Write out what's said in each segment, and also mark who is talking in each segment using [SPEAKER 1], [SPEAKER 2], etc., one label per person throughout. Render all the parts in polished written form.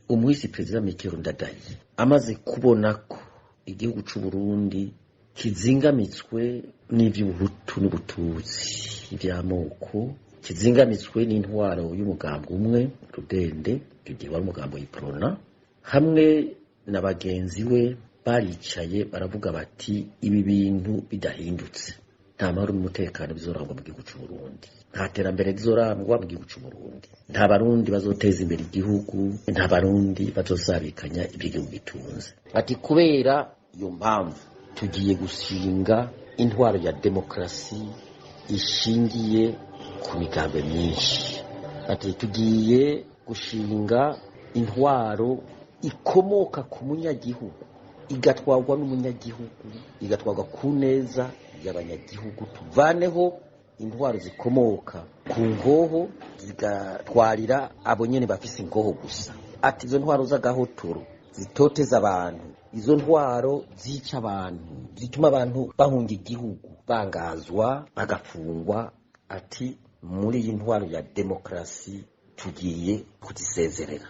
[SPEAKER 1] Umuhisi Perezida Melchior Ndadaye amaze kubona ko igihugu c'u Burundi kizingamitswe n'ivy'ubuhutu n'ubututsi vy'amoko, kizingamitswe n'intwaro y'umugambi umwe rudende, icyo gihe wari umugambi w'Iprona, hamwe na bagenzi we baricaye baravuga bati: "Ibi bintu bidahindutse, nta mahoro n'umutekano bizorangwa mu gihugu c'u Burundi, nta terambere rizorangwa mu gihugu c'u Burundi, nta Barundi bazoteza imbere igihugu, nta Barundi bazosabikanya ibyo igihugu gitunze." Ati: "Kubera iyo mpamvu tugiye gushinga intwaro ya demokarasi ishingiye ku migambi myinshi." Ati: "Tugiye gushinga intwaro ikomoka ku munyagihugu, igatwarwa n'umunyagihugu, igatwarwa ku neza y'abanyagihugu. Tuvaneho intwaro zikomoka ku nkoho, zigatwarira abo nyene bafise inkoho gusa." Ati: "Izo ntwaro z'agahotoro zitoteza abantu, izo ntwaro zica abantu, zituma abantu bahunga igihugu, bangazwa, bagafungwa," ati: "muri iyi ntwaro ya demokarasi tugiye kuzisezerera."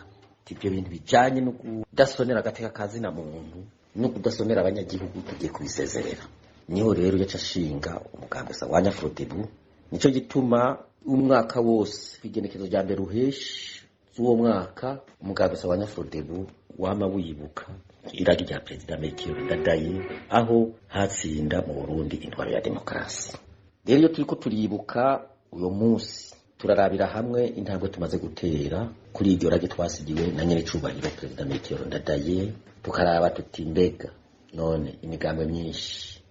[SPEAKER 1] Ibyo bintu bijanye no kudasonera agateka ka zina muntu no kudasonera abanyagihugu tugiye kubisezerera. Niho rero yaca ashinga umugambi Sawanya Frodebu. Nico gituma umwaka wose, igenekezo rya mbere ruheshi z'uwo mwaka, umugambi Sawanya Frodebu wama wibuka iragi rya Perezida Melchior Ndadaye, aho hatsinda mu Burundi intwaro ya demokarasi. Rero iyo turiko turibuka uyo munsi, turarabira hamwe intambwe tumaze gutera kuri iryo rage twasigiwe na nyerecubahiro Perezida Melchior Ndadaye, tukaraba tuti: mbega none imigambwe myinshi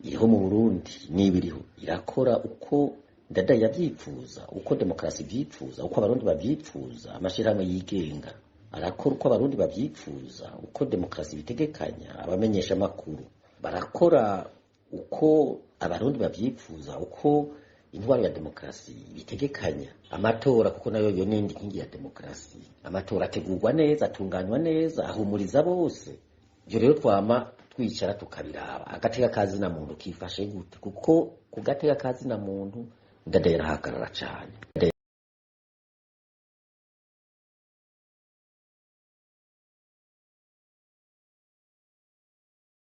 [SPEAKER 1] iriho mu Burundi, niba iriho, irakora uko Ndadaye yavyifuza, uko demokarasi ivyifuza, uko Abarundi bavyifuza? Amashirahamwe yigenga arakora uko Abarundi bavyifuza, uko demokarasi ibitegekanya? Abamenyesha amakuru barakora uko Abarundi bavyifuza, uko intwaro ya demokarasi ibitegekanya? Amatora, kuko nayo yo n'indi nkingi ya demokarasi, amatora ategurwa neza, atunganywa neza, ahumuriza bose? Ivyo rero twama twicara tukabiraba. Agateka ka zina muntu kifashe gute? Kuko ku gateka ka zina muntu Ndadaye arahagarara cane.